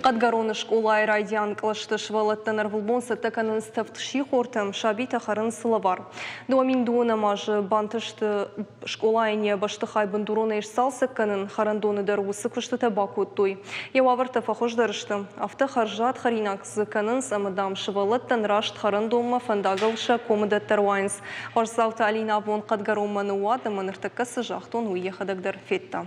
Хъӕдгӕроны скъолайы райдиан кълӕсты сывӕллӕттӕн ӕрвылбон цӕттӕ кӕнынц тӕвд сихортӕ, сабитӕ хӕрынц лӕвар. 2012 азы бантыст скъолайӕн йӕ бӕстыхай бындуронӕй сцалцӕг кӕнын, хӕрӕндоны дӕр уыцы куыстытӕ бакодтой. Йӕ уавӕртӕ фӕхуыздӕр сты. Афтӕ хӕрзад хӕринаг дзы кӕнынц ӕмӕ, дам, сывӕллӕттӕн раст хӕрӕндонмӕ фӕндагыл сӕ комыдӕттӕ руайынц. Хуасдзауты Алинӕ абон Хъӕдгӕронмӕ ныууад ӕмӕ ныртӕккӕ цы загътон, уый йӕхӕдӕг дӕр федта.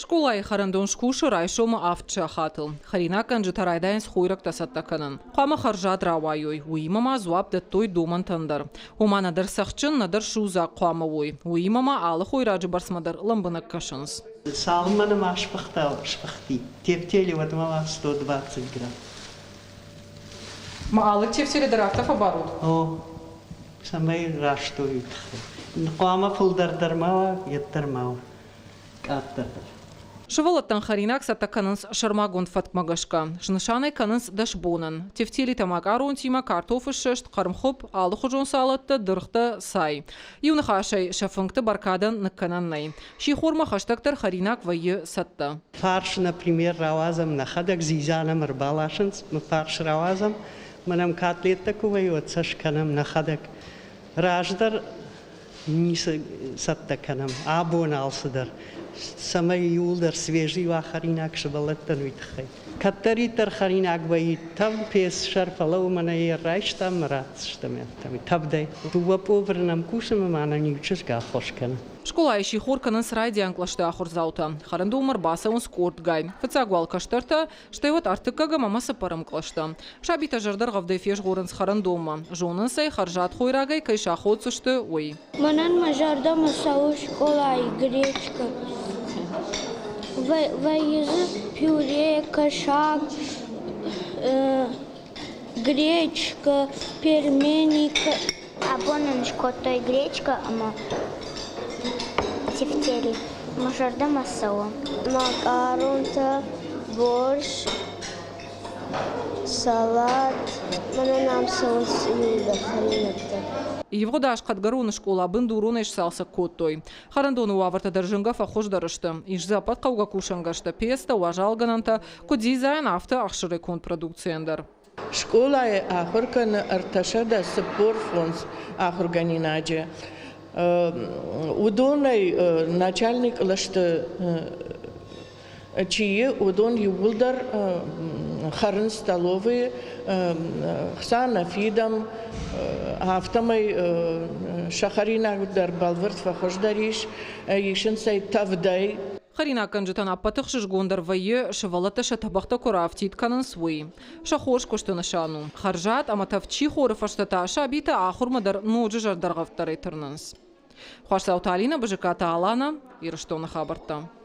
Скъолайы хӕрӕндон скусы райсомы авд сахатыл. Хӕринаггӕнджытӕ райдайынц хойрӕгтӕ цӕттӕ кӕнын. Хъуамӕ хӕрзад рауайой, уыимӕ ма дзуапп дӕттой домӕнтӕн дӕр. Ома нӕдӕр цӕхджын, нӕдӕр судзаг хъуамӕ уой. Уыимӕ ма алы хойраджы бӕрцмӕ дӕр лӕмбынӕг кӕсынц. Цалынмӕ нӕма сфыхта, сфыхти. Тефтели уӕдмӕ ма 120 грамм. Ма алы тефтели дӕр афтӕ фӕбарут? О, цӕмӕй раст уой, тыххӕй. Хъуамӕ фылдӕр дӕр ма уа, йеддӕр ма уа, къаддӕр дӕр. Сывӕллӕттӕн хӕринаг цӕттӕ кӕнынц сӕрмагонд фӕткмӕ гӕсгӕ. Снысан ӕй кӕнынц 10 бонӕн. Тефтелитӕ макъаронтимӕ, картофы ссӕст, хъӕрмхуыпп, алыхуызон салаттӕ, дыргътӕ, цай. Иу ныхасӕй, сӕ фынгты бӕркадӕн ныккӕнӕн нӕй. Сихормӕ хӕстӕгдӕр хӕринаг вӕййы цӕттӕ. Фарс, например, рауадзӕм нӕхӕдӕг, дзидза нӕм ӕрбаласынц, мы фарс рауадзӕм, мӕнӕ нӕм котлеттӕ куы вӕййы, уӕд сӕ скӕнӕм нӕхӕдӕг. Раздӕр ницы цӕттӕ кӕнӕм, абон алцыдӕр, цӕмӕй иууылдӕр свежий уа хӕринаг сывӕллӕттӕн, уый тыххӕй. Кӕддӕриддӕр хӕринаг вӕййы тӕвд пец сӕр, фӕлӕ уымӕн ӕй райстам ӕмӕ ратдзыстӕм афтӕмӕй тӕвдӕй. Дыууӕ пъовыры нӕм кусы ӕмӕ ма нӕм иу чызг ӕххуыс кӕны. Скъолайы сихор кӕнынц райдиан кълӕсты ахуырдзаутӕ. Хӕрӕндонмӕ ӕрбацӕуынц къордгай. Фыццаг уал кӕстӕртӕ, стӕй уӕд ӕртыккӕгӕм ӕмӕ цыппӕрӕм кълӕстӕ. Сабитӕ зӕрдӕргъӕвдӕй фезгъорынц хӕрӕндонмӕ. Зонынц ӕй, хӕрзад хойрагӕй кӕй саходдзысты, уый. Мӕнӕн мӕ зӕрдӕмӕ цӕуы скъолайы гречкӕ. Вӕййы дзы пюре, кӕсаг, гречкӕ, пельмени. Абон нын скодтой гречкӕ ӕмӕ тефтели. Мӕ зӕрдӕмӕ цӕуы. Макъаронтӕ, борщ, салат. Мӕнӕн ам цӕуынц иууылдӕр хӕринӕгтӕ. Ивгъуыд аз Хъӕдгӕроны скъола бындуронӕй сцалцӕг кодтой. Хӕрӕндоны уавӕртӕ дӕр зынгӕ фӕхуыздӕр сты. Ис дзы ӕппӕт хъӕугӕ кусӕнгӕрзтӕ, пецтӕ, уазалгӕнӕнтӕ, куыд дзидзайӕн, афтӕ ӕхсырӕй конд продукцийӕн дӕр. Скъолайы ахуыр кӕны 345 ахуыргӕнинаджы. Уыдонӕй начальник кълӕсты чи и, уыдон иууылдӕр хӕрынц столовыйы, хца нӕ фидӕм, афтӕмӕй сӕ хӕринаг дӕр бӕлвырд фӕхуыздӕр ис, исынц ӕй тӕвдӕй. Хӕринаггӕнджытӕн ӕппӕты ӕхсызгондӕр вӕййы, сывӕллӕттӕ сӕ тӕбӕгътӕ куы раафтид кӕнынц, уый. Сӕ хорз куысты нысан у. Хӕрзад ӕмӕ тӕвд сихоры фӕстӕ та сабитӕ ахуырмӕ дӕр ноджы зӕрдӕргъӕвддӕрӕй тырнынц. Хуасдзауты Алинӕ, Бызыккаты Алана, Ирыстоны хабӕрттӕ.